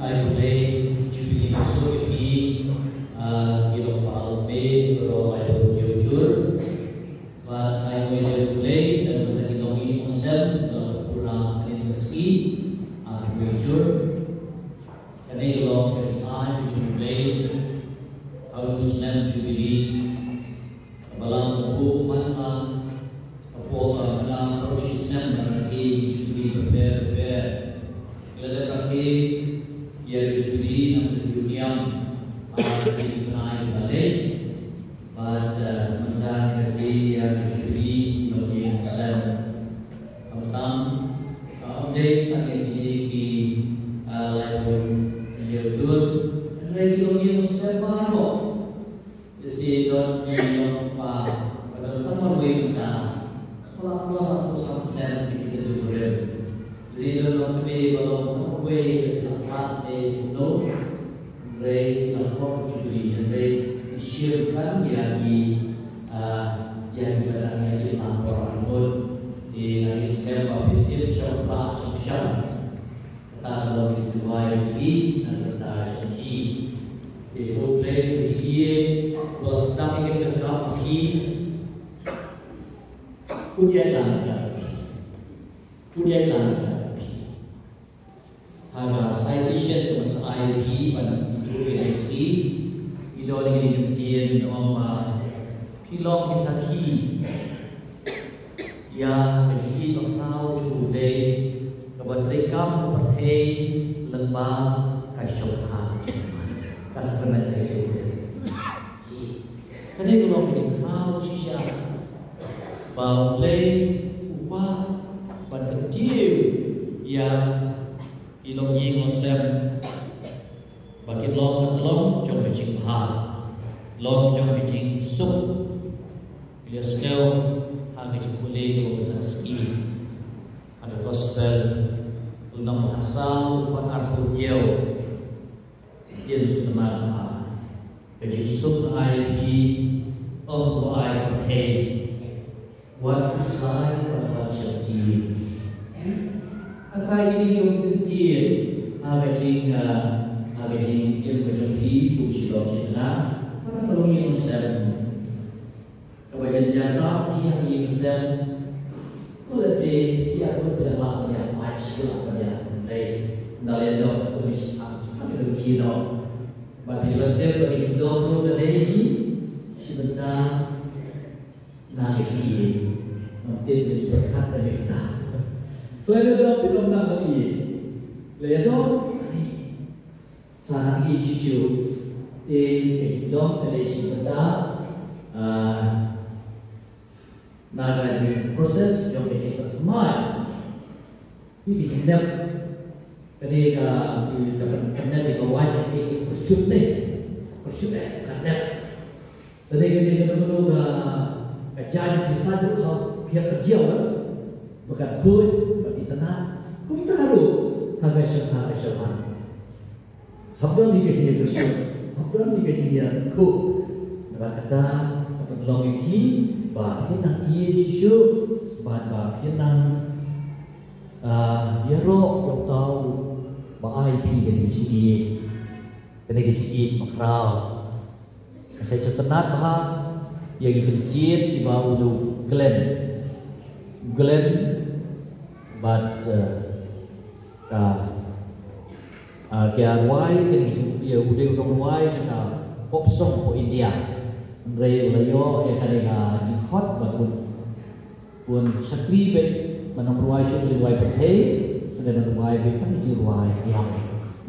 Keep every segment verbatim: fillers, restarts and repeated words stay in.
Ai khublei, Jubilee, masoh ïa phi, ah, ki long ba alpe, baroh ai khublei jur. Bad ai khublei, khublei, dan bad ki long ïing ong sem, bad pura anniversary, ai khublei jur. Kane ka long ka jingai ka jong U Blei ha u snem Jubilee. Kaba la buh man la ka por, ka la baroh shi snem la rakhe ki Jubilee bapher bapher. Ki la dep rakhe ïa ka Jubilee na ka duniam ha ki bnai ba la leit. Bad, eh, mynta ngi rakhe ïa ka Jubilee, ki long ïing ong sem. Khamtam, ka ym dei tang ïa kine ki, eh, laiphew hynñiew jur, hynrei ki long ïing ong sem baroh. Shisha don ki long ba, ba don tang marwei mynta. Ba la cross arphew san snem ki jingkynduh barim. Lei don long kane ba long tang marwei ka shisha khlad ne kumno. Hynrei la khot Jubilee, hynrei ki shim kan ïa ki, ah, ïa ki ba dang ïa ki lang por arngut. Te nga ngeit skhem ba phin im shong pla shong shong. Kata ka long ka jingduwai jong ngi, na ka bynta jong phi. Te to Blei jong ngi, to la sdang ïa ka kam phi. Pynïaid lang ka phi. Pynïaid lang ka phi. Ha ka citation kaba sa ai phi ban ïathuh ïa ka history. Ngi don ïa ka ktien ong ba phi long ki sakhi. Ïa ka jingïeit bakhraw jong U Blei kaba trei kam ha pyrthei lyngba ka shongkha, ka sakrament ka jong U Blei. Kane ka long ka jingkhraw shisha ba U Blei u kwah ban kyntiew ïa ki longïing longsem ba kin long ka tyllong jong ka jingbha, tyllong jong ka jingsuk. Ngi la sngewthuh ha ka jingpule kaba mynta ka sngi ha ka Gospel lynnong ba khatsaw, dkhot arphew hynñiew. Ktien sngewtynnat bha. Ka jingsuk nga ai ïa phi, ym wat ai pyrthei. Wat khuslai, wat, wat sheptieng. Hynrei kine ki ktien ha ka jing, ah, ha ka jingim ka jong phi, kum shi lok shi tnat, para ka longïing longsem. Kaba ïa jynjar tang ki ha ïing sem. Ko lehse ki ïa kut pynlong ban ïa pait, ki lah ban ïa kumlei. Nda leh dok ka kum shi tam shi tam ki dok ki dok. Bad ki la tip ba ki dok ruh ka dei hi shi bynta na ka ïing. Ngam tip ba ki pyrkhat ka dei bynta. Ko leh dok ki dok na ka ïing. Leh dok ka dei. Sa nang ïeit shuh shuh. Te ka jingdon ka dei shi bynta, ah, na ka jing process jong ka jingpynthymmai. Te ka jingnep ka dei ka, ka pyn-, pynnep ïa ka wait, ka dei ka pyrshut ne. Pyrshut ne ka nep. Te dei ka dei ka, ka, ka jaiñ pisa ruh ha phi hap pynjiaw, eh? Ba kat buit, ba itynnat. Kumta ruh ha ka shong, ha ka shongman. Hap don hi ka jingïapyrshah, hap don hi ka jingïatyngkhuh. Namar kata, ka pynlong ïa phi ba phin nang ïeit shuh shuh, bad ba phin nang, ah, ïaroh ïa uta uba ai phi kane ka jingïeit. Kane ka jingïeit bakhraw. Ka sa sngewtynnat bha ïa ki ktien kiba u dei u Glenn. U Glenn bad, eh, ka, ah, ki rwai, kane ki jing, ïa u dei u nongrwai jong ka pop song pop India. Hynrei u la ïoh ïa kane ka jingkhot ba un Bun shakri beit, ban ym rwai shuh jingrwai pyrthei, hynrei ban rwai beit tang jingrwai ïam.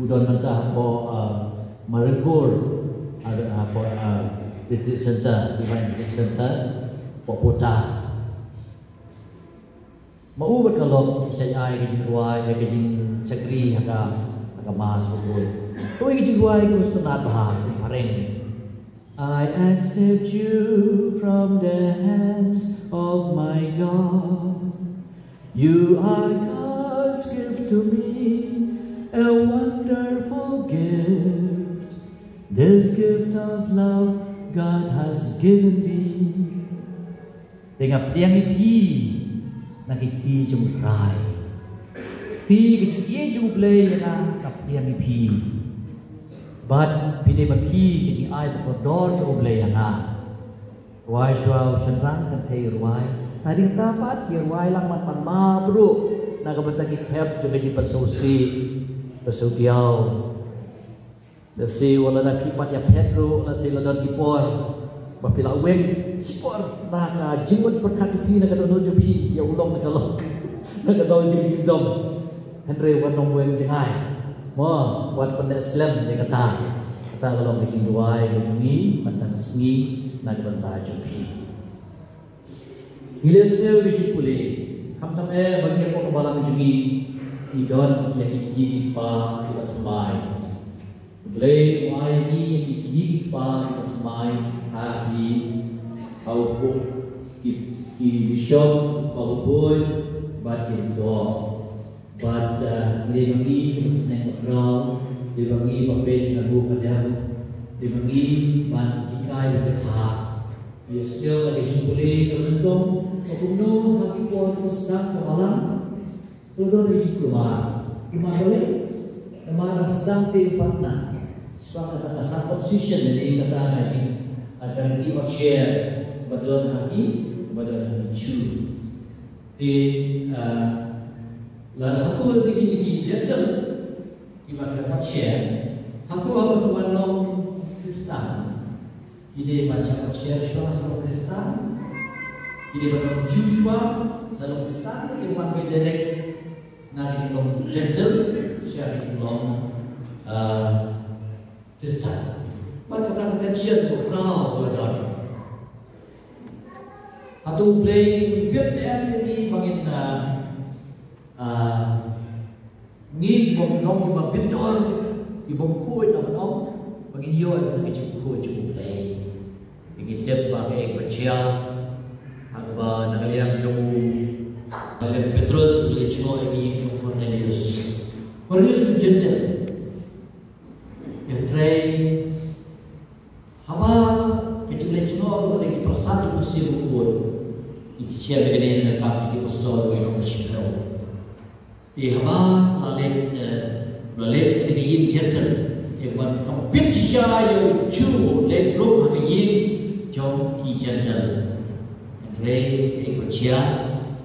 U don mynta hapoh, ah, Maringgur, ah, hapoh, ah, retreat center, Divine Retreat Center, hapoh Pota. Ma u bad ka lok ki shait ai ka jingrwai, ka jingshakri ha ka, ha ka mass u bun. Ka jingrwai ka sngewtynnat bha, ka phareng. I accept you from the hands of my God. You are God's gift to me, a wonderful gift. This gift of love God has given me. Te nga pdiang ïa phi na ki kti jong U Trai. Te ka jingïeit jong U Blei ïa nga ka pdiang ïa phi. Bad phi dei ma phi ka jingai ba kordor jong U Blei ïa nga. Rwai shuwa u shynrang kan thei rwai. Hadien ta pat ïa rwai lang man pan map ruh na ka bynta ki khep jong ka jingpynsngewsih, pynsngewdiaw. Lehse wat lada phi pat ïa phet ruh, lehse la don ki por ba phi la weng shipor na ka jingmut pyrkhat jong phi, na ka dohnud jong phi ïa u long na ka long, na ka dor jingdom. Hynrei wat nym weng jngai. Mo, wat pynneh slem ïa kata. Kata ka long ka jingduwai ka jong ngi mynta ka sngi na ka bynta jong phi. Ngi leh sniew ïa ki jingpule. Khamtam eh ba ngi hapoh ka balang jong ngi ngi don ïa ki kñi ki kpa kiba thymmai. U Blei u ai ïa ngi ïa ki kñi ki kpa kiba thymmai ha ki, ha u, ki, ki bishop, ha u buit bad ki lyngdoh. Bad, eh, ngi dei ma ngi ban sneng ban khraw, dei ma ngi ban peit na ka buk ka dep, dei ma ngi ban hikai bad pynthah. Ïa sngewthuh ïa ka jingpule ka nyngkong, ka kumno ha ki por ba sdang ka balang, to don ïa ka jingkulmar. Kumno balei? Namar dang sdang te pat na. Shuwa kata ka sub-position, ïa kata ka jing, ka jingïoh share ba don ha ki, ba don ha ki Jiw. Te, ah, lada hato ki, ki, ki Gentile kiba khlem pat share, hato haba ki wan long Khristan, ki dei ban shah pat share shuwa sa long Khristan, ki dei ban long Jiw shuwa sa long Khristan, ki dei ban wan beit direct na ki jinglong Gentile sha ki jinglong, ah, Khristan. Bad kata ka tension ka khraw ka la don. Hato U Blei u pynbeit ne em ïa ngi ba ngin, ah, ah, ngi bym long kiba bit dor, ki bym khuid, ym, ym, ba ngin ïoh ïa ka jingkhuid jong U Blei. Ngi tip ba kaei kaba jia ha kaba na ka liang jong u, na ka liang Petrus, u la jngoh ïa ka ïing jong u Kornelius. Kornelius u Gentile. Hynrei haba ka jingleit jngoh ruh ka dei ki pyrshah jong u Mynsiem Bakhuid. Ngi shem ïa kane na ka Kam jong ki Apostol, ka lynnong ba shiphew. Te haba la leit, eh, la leit ha ka ïing Gentile, te ban compete shisha ïa u Jiw leit ruh ha ka ïing jong ki Gentile. Hynrei kaei kaba jia,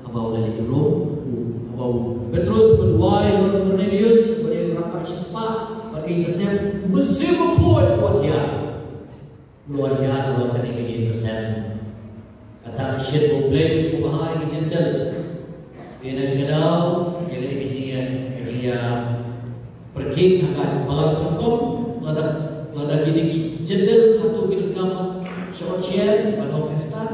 haba u la leit ruh, u, haba u Petrus u duwai ïa u Kornelius, u dei u rangbah shispah, bad kaei ka shem, u Mynsiem Bakhuid u wan hiar. U wan hiar halor kane ka ïing ka sem. Kata ka shit ba U Blei u sngewbha ïa ki Gentile. Te na kane ka daw, ïa kane ka jingïa, ka jingïa pyrkhing ha ka balang ka nyngkong, lada, lada kine ki Gentile hato ki donkam shah ot share ban long Khristan.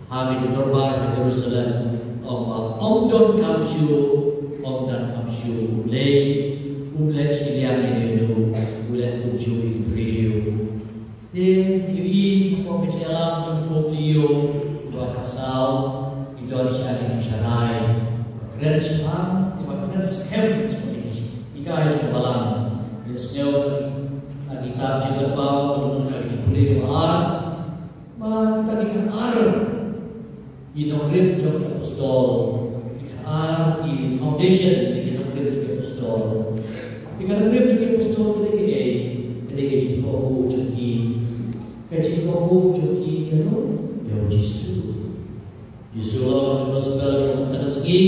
Ha ki dorbar ha Jerusalem, ong ba ym donkam shuh, ym donkam shuh, U Blei um leh shiliang ïa uno uno, u leh kumjuh ïa ki briew. Te ngi ïohi hapoh ka jingïalam jong u Pope Leo uba khatsaw, ki don shisha ki jingsharai ba kren shaphang, kiba kren skhem shaphang ki jinghikai jong ka balang. Ngi sngew na ka kitab Jingpynpaw, ka lynnong, ka jingpule kaba ar, ba kita ki khatar ki nongrim jong ki apostol, ki khatar ki foundation ki nongrim jong ki apostol. Ki nongrim jong ki apostol ka dei kaei? Ka dei ka jingkohnguh jong ki. Ka jingkohnguh jong ki ïa u, ïa u Jisu. Jisu, ha ka gospel jong ka sngi,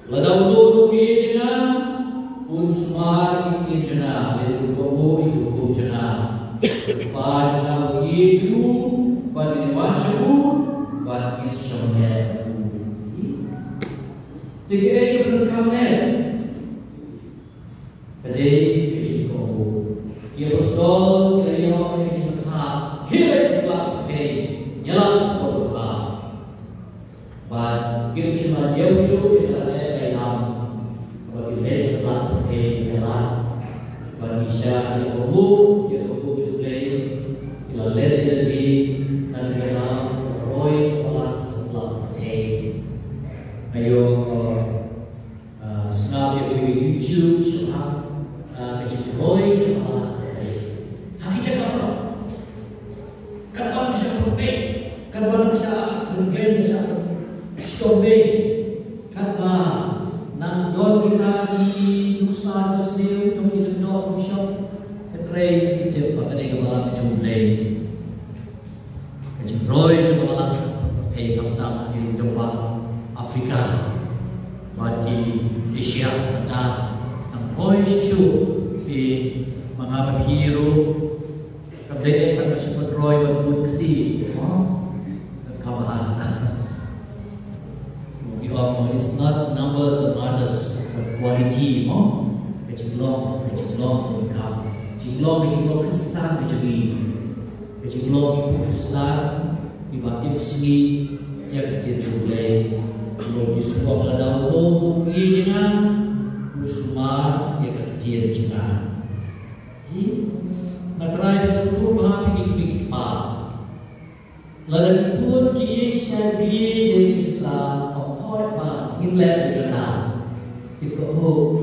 lada uno uno u ïeit ïa nga, un sumar ïa ki ktien jong nga, lane un kohnguh ïa ki hukum jong nga. U Kpa jong nga u ïeit ïa u, bad ngin wan sha u, bad ngin shong leh ïa u. Te kaei kaba donkam leh? Ka dei ka jingkohnguh. Ki apostol ki la ïoh ïa ka jingbatai, ki la ïoh ka jingbatai, ïa la ka jingbatai. Bad kim shym la ïoh shuh ïa ka leh ka ïalam. Bad ki leit sha ka tnat pyrthei ïa la. Bad ki shah ïa ka hukum, ïa ka hukum jong U Blei. Ki la leit ïa la jong ki, na ka ïalam, ka roi ka balang ha satlak pyrthei. Nga ïoh, uh, Ah, sngap ïa ka YouTube shaphang, ah, ka jingroi jong ka balang ka trai. Ha ki jaka baroh. Katba nang shah pynbeit, katba nang shah pynbeit, nang shah shitom beit. Katba San ka sniew jong ki lyngdoh ki shong. Hynrei ngi tip ba ka dei ka balang jong U Blei. Ka jingroi jong ka balang ka pyrthei, khamtam ha ki dongbah Afrika bad ki Asia, kata nang roi shuh shuh. Phi, ma nga ma phi ruh, kam dei ka shu pynroi ban bun khlieh, mo? Ka bha. Mo, ki ong, it's not numbers that matters, but quality, mo? Ka jinglong, ka jinglong donkam. Jinglong, ka jinglong Khristan ka jong ngi. Ka jinglong ki Khristan kiba im sngi ïa ka ktien jong U Blei. Ki ong, lada uno u ïeit ïa nga, u sumar ïa ka ktien jong nga. Nga trai, sngewthuh bha ïa phi ki kmie ki kpa. Lada ki khun ki ïeit sha ki, ki sa ong, hooid ba ngin leh ïa kata. Ki ong,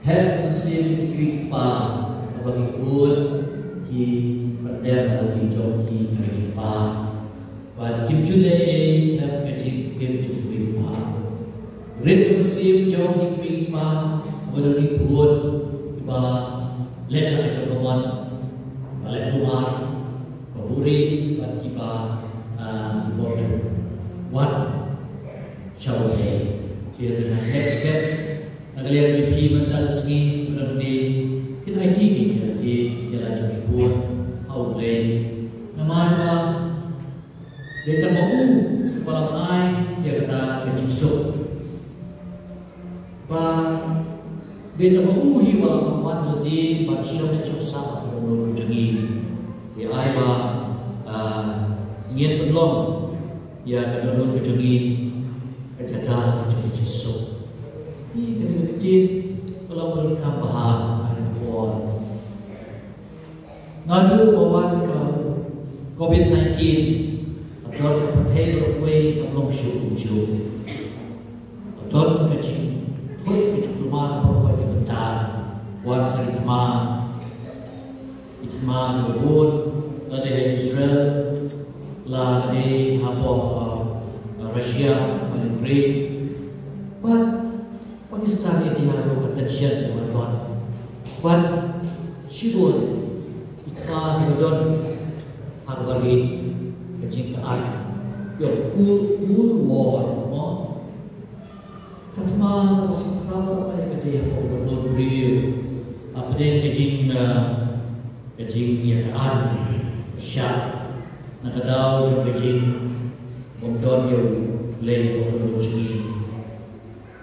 heh mynsiem ki kmie ki kpa, haba ki khun ki pyndem ïa la ki jong ki kmie ki kpa. Bad kim ju leh ei ha ka jingim jong ki kmie ki kpa. Rit ka mynsiem jong ki kmie ki kpa ba don ki khun kiba leh la ka jong ka mon, ba leh kulmar, ba buhrieh bad kiba, ah, ki bym ju wan sha U Blei. Te na ka next step, na ka liang jong phi mynta ka sngi, mynta ka sngi, phin aiti ïa la jong ki khun ha U Blei. Namar ba dei tang ma u uba la ai ïa kata ka jingsuk. Ba dei tang ma u hi uba la wan lade ban shong leh shong sah ha ka dohnud ka jong ngi. Te ai ba, ah, ngin pynlong ïa ka dohnud ka jong ngi ka jaka ka jong ka jingsuk. Hi kane ka ktien ka long ka donkam bha ha kane ka por. Naduh ba wan ka covid nineteen, ka don ka pyrthei baroh kawei kam long shuh kumjuh. Ka don ka jingthut ka jingkulmar baroh kawei ka bynta. Wan sa ki thma, ki thma kiba bun, lade ha Israel, lade hapoh, uh, Russia bad Ukraine. Bad Pakistan, India ruh ka tension ka don. Bad shibun ki thma kiba don ha kaba rit, ka jingkyrpad ïa u Cold, Cold War, mo? Ka thma kaba kham khraw ka dei hapoh ka dohnud briew. Hapdeng ka jing, uh, ka jingïakajia, shah na ka daw jong ka jingbymdon ïa U Blei hapoh ka dohnud jong ngi.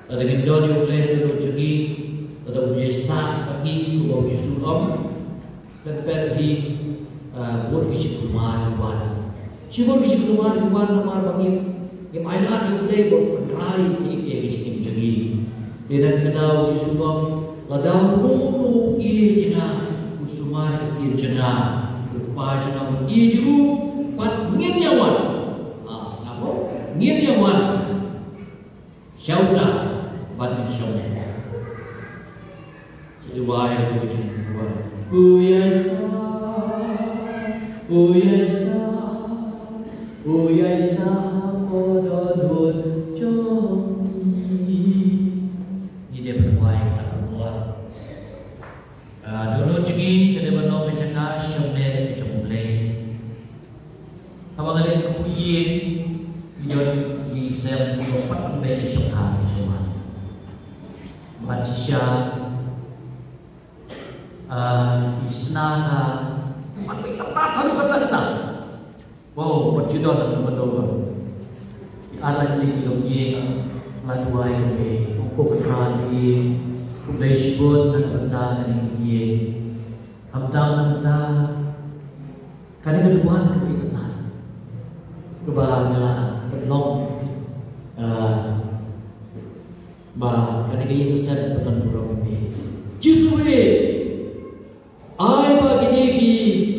Lada ngin don ïa U Blei ha ka dohnud jong ngi, lada U Blei sah bad ngi, kumba U Jisu u ong, pynpeit hi, ah, bun ki jingkulmar ki wan. Shibun ki jingkulmar ki wan namar ba ngim, ngim ailad ïa U Blei ban pynrai ïa ki jingim jong ngi. Te na kata ka daw U Jisu u ong, lada uno uno u ïeit ïa nga, u sumar ïa ka ktien jong nga, u Kpa jong nga un ïeit ïa u, bad ngin ïa wan. Ah, sngap mo? Ngin ïa wan sha uta bad ngin shong leh. Shu duwai ïa ka jingduwai. U ïaisah, u ïaisah, u ïaisah hapoh dohnud jong ngi. Ngi dei ban duwai ïa kata ka por. Ah, dohnud jong ngi ka dei ban long ka jaka shong leh ka jong U Blei. Haba nga leit ka ïing, ngi don ki sem, ngi don pat ban beh ïa shong ha ka jong nga. Bad shisha, ah, ki sna ka, pat beh tang pat haduh katta katta. Wow, pat ju don haduh katta. Ki ar la ki longïing, la duwai ïa U Blei, ko Kynrad ïing, khublei shibun na ka bynta kane ka ïing. Khamtam na ka bynta kane ka duwan kaba itynnad kaba nga la pynlong, ah, ba kane ka ïing ka sem ka don burom ïa me. Jisu eh, ai ba kine ki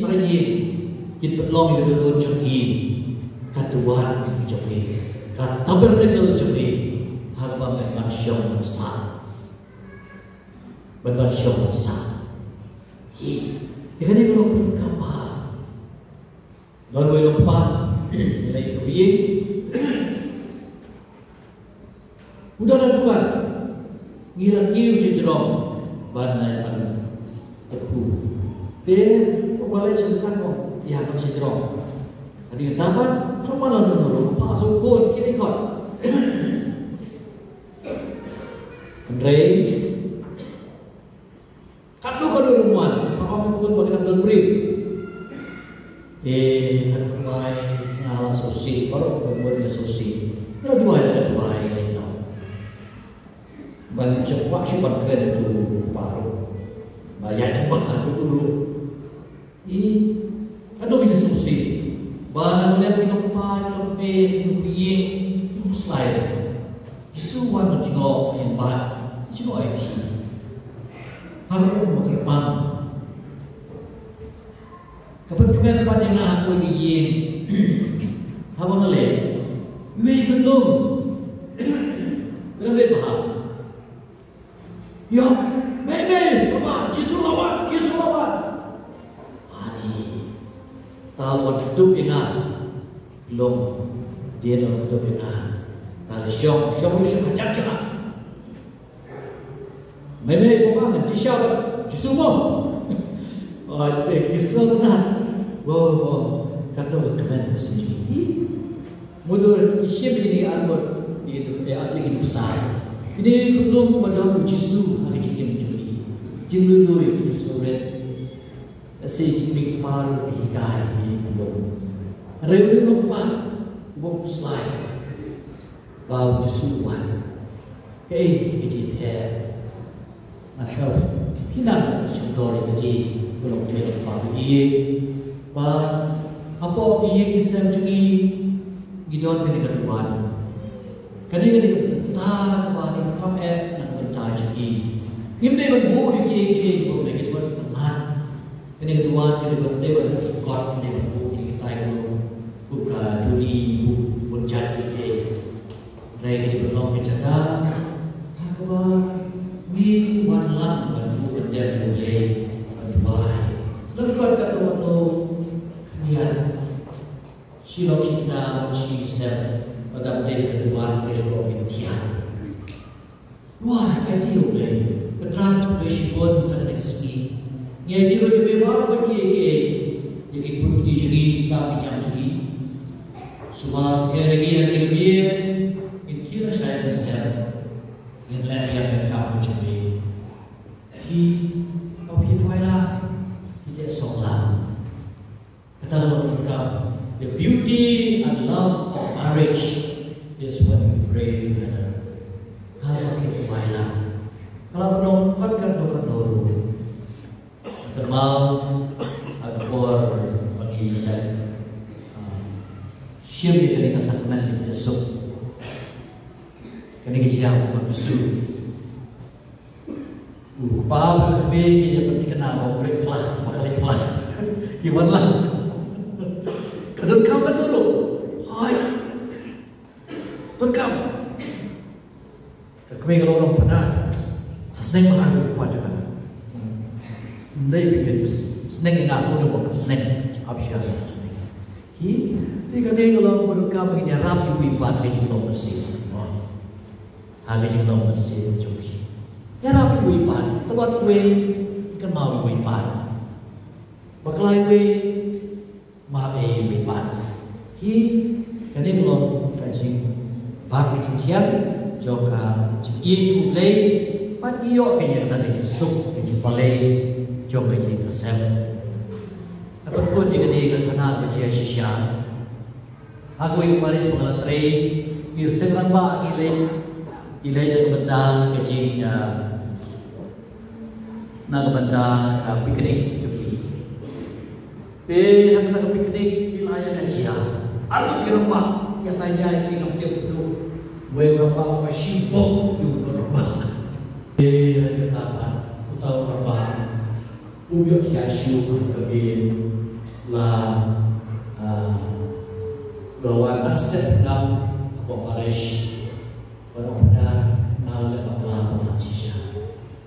para ïing kin pynlong ïa ka dohnud jong ki, ka duwan jong me, ka tabernacle jong me, ha kaba men ban shong ban sah. Ban ban shong ban sah. Hi, ïa kane ka long ka kam bha. Don uwei u nongkpa, ngi leit ïa u ïing. U don ha duwan. Ngi la kiew shajrong ban ïa ban kyrkhu. Te u ba leit sha dukhan mo, ïa ban shajrong. Hadien kata pat, kumno la don ruh, pa sngewkhun kine khot. Hynrei katno katno ruh wan, pa ong khun ba ka dang don briew. Te ka duwai, nga la sngewsih, baroh ka bun ka sngewsih. Nga la duwai, nga la duwai, nga la duwai. Ban shu kwah shu ban kren ïa u kpa ruh. Ba ïa u kpa ruh ruh. I, haduh ïa u sngewsih. Ba nang leh ïa u kpa, ïa u kpa, ïa u kpa, ïa u slai. Jisu wan jngoh ïa bat, jngoh ïa phi. Harum ba kyrpang. Ka pynkmen pat ïa nga ha kawei ka ïing. Haba nga leit, iwei i khyllung. Ka dang rit bha. Ïa, mei mei, papa, Jisu la wan, Jisu la wan. Ani. Te wan dup ïa nga. Long. Dei wan dup ïa nga. Te la shong, shong, shong, shong, shong. Mei mei, papa, ngan jied sha Jisu mo. Ai, te ki sngewthuh na. Wow, wow. Katno ka kmen ka sngi. Mudui ki shim ïa kine ki arngut, ïa kine ki nuksa. Kine ki khunlung ba don u Jisu ha ka jingim jong ki. Jingduwai, jingduwai ki sngewrit. Lehse ki kmie ki kpa ruh ki hikai ïa kine ki khunlung. Hynrei u nongpynim u bym slai. Ba u Jisu u wan. Kaei ka jingpher? Nga sngew phi nang shym dor ïa ka jingpynlong pynlong ba ïa ba hapoh ki ïing ki sem jong ngi, ngi don kane ka duwan. Kane ka dei ka bynta kaba ngi kham eh na ka bynta jong ngi. Ngim dei ban buh ïa kiei kiei kiba ngi dei ban tymmen. Kane ka duwan ka dei ban, dei ban kot, ka dei ban buh ïa kitai ki lum. Buh ka duli, buh, buh jait kiei kiei. Hynrei ka dei ban long ka jaka ha kaba ngi wan lang ban buh ban dem ïa U Blei, ban duwai. Lyngkot katno katno khyndiat, shi lok shi tnga, shi sem, ba dang dei ka duwan ka shu long mynthiang. Duwai, aiti ïa U Blei. Kynrad U Blei shibun ha kane ka sngi. Ngi aiti ïa U Blei baroh kiei kiei. Ïa ki khun ki jong ngi, ki kam ki jam jong ngi. Sumar sngewbha ïa ngi ha kane ka miet. Ngin kiew lashai mynstep. Ngin leh ïa ka kam ka jong ngi. Phi, phi duwai lang. Phi teh song lang. Kata ka long ka, the beauty and love of marriage is when we pray together. Haba ki duwai lang. Ka la pynlong kat katno katno ruh. Kynmaw ha ka por ba ngi shait, ah, shim ïa kane ka sakramen jong ka jingsuk. Kane ka jingïaroh ba ngi shu U kpa bad ka kmie ki ïa pynthikna ba u leit pla, ba ka leit pla. Ki wan lang. Ka donkam katno ruh. Hooid. Donkam. Ka kmie ka long, long pynda. Sa sneng ba ha u kpa jong ka. Ndei phi phi sneng ïa nga, kumno ba ka sneng. Ap sha ka sa sneng. Ki, te kane ka long ba donkam ba ngin ïarap ïa u i pa ha ka jinglong mynsiem. Ha ka jinglong mynsiem jong phi. Ïarap ïa u i pa, tang ba uwei, kynmaw ïa u i pa. Bakla uwei, map ïa u i pa. Hi, kane ka long ka jingbat ka jingthiang jong ka jingïeit jong U Blei, bad ngi ïoh ka jingïeit, ka jingsuk, ka jingpalei jong ka jingïaseng. Nga pynkut ïa kane ka khana ka jingïashisha. Ha kawei ka parish ba nga la trei, ki seng rangbah ki leit, ki leit na ka bynta ka jing, ah, na ka bynta ka picnic jong ki. Te ha kata ka picnic ki la ïa ka jia. Arngut ki rangbah, ïa tai ïa ki ngam tip tu. Wei rangbah ba shi bok ïa u rangbah. Te ha kata pat, uta u rangbah. Um ïoh thiah shuh ha ka miet la, ah, la wan na step dang hapoh parish. Ba ong, Phadar, nga la leh bakla palat shisha.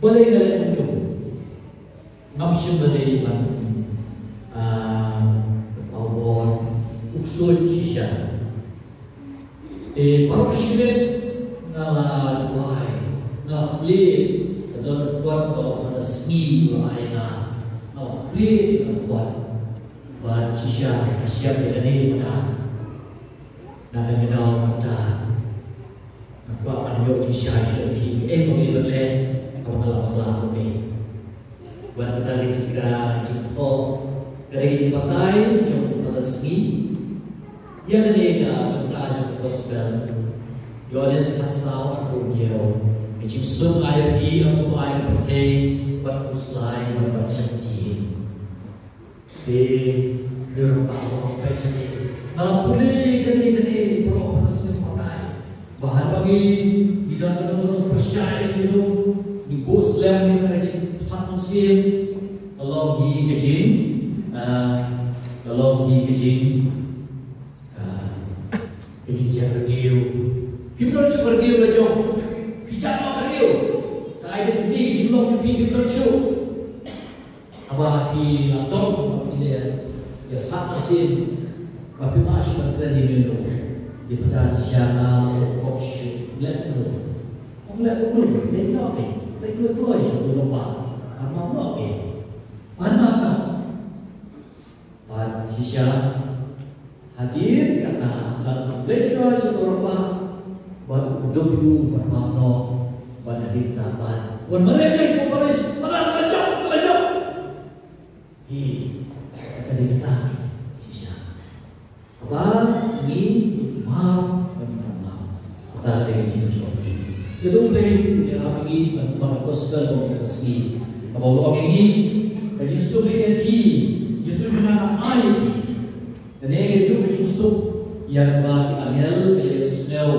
Balei nga leh kumto? Ngam shym la dei ban, ah, pynpaw bor, u ksuid shisha. Te baroh shi miet nga la duwai, nga la Ka don ka kot ba u Father Sngi u la ai nga. Nga la plie ïa ka kot. Bad shisha nga shem ïa kane mynta. Na kane ka daw mynta nga kwah ban ïoh jingshisha sha phi kaei kaba ngi ban leh haba nga la bakla kumne. Bad kata ka jingkyrpad, jingthoh, ka dei ka jingbatai jong u Father Sngi. Ïa kane ka bynta jong ka gospel. Ïoannis khatsaw arphew hynñiew. Ka jingsuk ai ïa phi, ym kum ai ka pyrthei, bad khuslai, bad ban sheptieng. Te, dei ruh ba ong phi shane. Nga la pule kane kane, baroh ba nga sngewbha. Ba haba ngi, ngi don ka dong ka dong pyrshah ïa ngi dong, ngi buh slem ïa ka jingsat mynsiem. Ka long hi ka jing, ah, ka long hi ka jing, ah, ka jingjied rngiew. Phim don shuh ka rngiew la jong. Phi jah noh ka rngiew. Ka identity ka jinglong jong phi phim don shuh. Haba phi la dom, haba phi la ïa sat mynsiem, ba phim lah shuh ban kren ïa une u nongpynim. Ïa pata shisha nga la sngewkop shuh, leh kumno. Ong leh kumno, leh kumno, leh kumno, leh kumno, leh kumno, leh kumno. Arngut noh ke. Arngut noh. Bad shisha, hadien kata, la khublei shuwa sha uta u rangbah, bad u kdup ïa u ban map noh, bad hadien kata, bad wan mareh ïa u parish, bad la jop, la jop. Hi, ka dei kata, shisha. Kaba ngi map, bad ngi map. Kata ka dei ka jingmut jong U Blei, U Blei u ïarap ïa ngi ban ong ka gospel, ban ong ka sngi. Kaba u la ong ïa ngi, ka jingsuk ïa ki, Jisu jong nga nga ai ïa ki. Kane ka juk ka jingsuk ïa kaba ki angel ki la ïohsngew,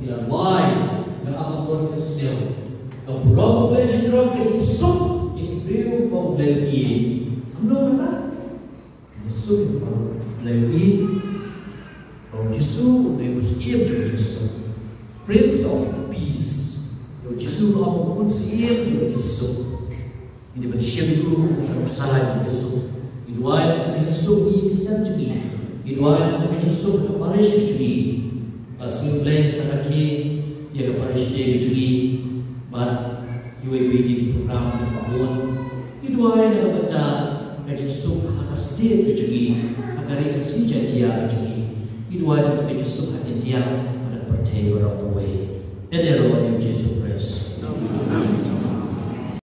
ki la wai, nga ap ban ïohsngew. Ka burom U Blei Trai ka jingsuk ïa ki briew ba U Blei u ïeit. Kumno kata? Jisu ba U Blei u ïeit. Ba U Jisu u dei u Syiem jong ka jingsuk. Prince of Peace. Ba U Jisu u long u Syiem jong ka jingsuk. Ngi dei ban shim u, u dei u Syiem jong ka jingsuk. Ngi duwai na ka bynta ka jingsuk jong ki khynnah jong ngi. Ngi duwai na ka bynta ka jingsuk jong ka parish jong ngi. Ba U Blei un sa kyrkhu ïa ka parish jong ngi. Bad kiwei kiwei ki program kiba bun. Ngi duwai na ka bynta ka jingsuk ha ka state ka jong ngi, ha ka ri Khasi Jaiñtia ka jong ngi. Ngi duwai na ka bynta ka jingsuk ha India, ha ka pyrthei baroh kawei. Ïa ka kyrteng U Jisu Khrist.